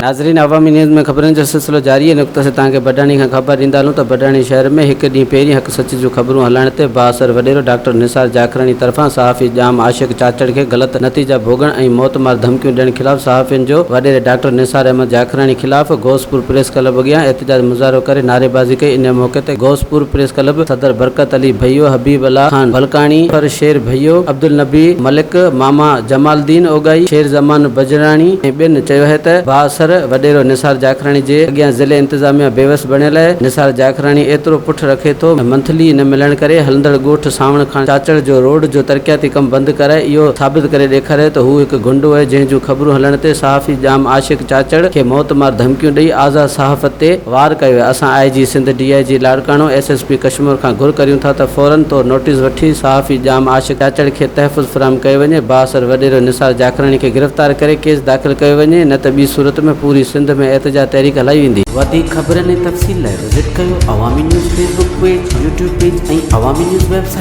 ناظرين عوامي نيوز ۾ خبرن جو سلسلو جاري آهي نقطه سي توهان کي بڊاڻي کان خبر ڏيندا هلون ته بڊاڻي شهر ۾ هڪ ڏينهن پهرين حق سچ جون خبرون هلائڻ تي بااثر وڏيرو ڊاڪٽر نثار جاکراڻي طرفان صحافي ڄام عاشق چاچڙ کي غلط نتيجا ڀوڳڻ ۽ موت مار ڌمڪيون ڏيڻ خلاف صحافين جو وڏيري ڊاڪٽر نثار احمد جاکراڻي خلاف غوثپور پريس ڪلب اڳيان احتجاج مظاهرو ڪري نعريبازي ڪئي ان موقعي تي غوثپور پريس ڪلب صدر برڪت علي ڀيو، حبيب الله خان بلڪاڻي، فر شير ڀيو، عبدالنبي ملڪ، ماما جمال الدين اوڳاهي، شير زمان بجراڻي ۽ ٻين چيو آهي ته بااثر وڏيرو نثار جاکراڻي جي اڳيان ضلعي انتظاميا بيوس بڻيل آهي، نثار جاکراڻي ايترو پٺ رکي ٿو منٿلي نه ملڻ ڪري هلندڙ ڳوٺ سانوڻ خان چاچڙ جو روڊ جو ترقياتي ڪم بند ڪرائي اهو ثابت ڪري ڏيکاريو ته هو هڪ گهنڊو آهي جنهن جون خبرون هلڻ تي صحافي ڄام عاشق چاچڙ کي موت مار ڌمڪيون ڏئي آزاد صحافت تي وار ڪيو آهي اسان I G Sindh D I G Larkana S S P Kashmore کان گهر ڪريون ٿا ته فورن طور نوٽيس وٺي صحافي ڄام عاشق چاچڙ کي تحفظ فراهم ڪيو وڃي بااثر وڏيرو نثار جاکراڻي کي گرفتار ڪري ڪيس داخل ڪيو وڃي نه ته ٻي صورت ۾ پوري سنڌ ۾ احتجاج تحريڪ هلائي ويندي. وڌيڪ خبرن ۽ تفصيل لاء وزٽ ڪيو Awami news Facebook page, YouTube page ۽ Awami news website.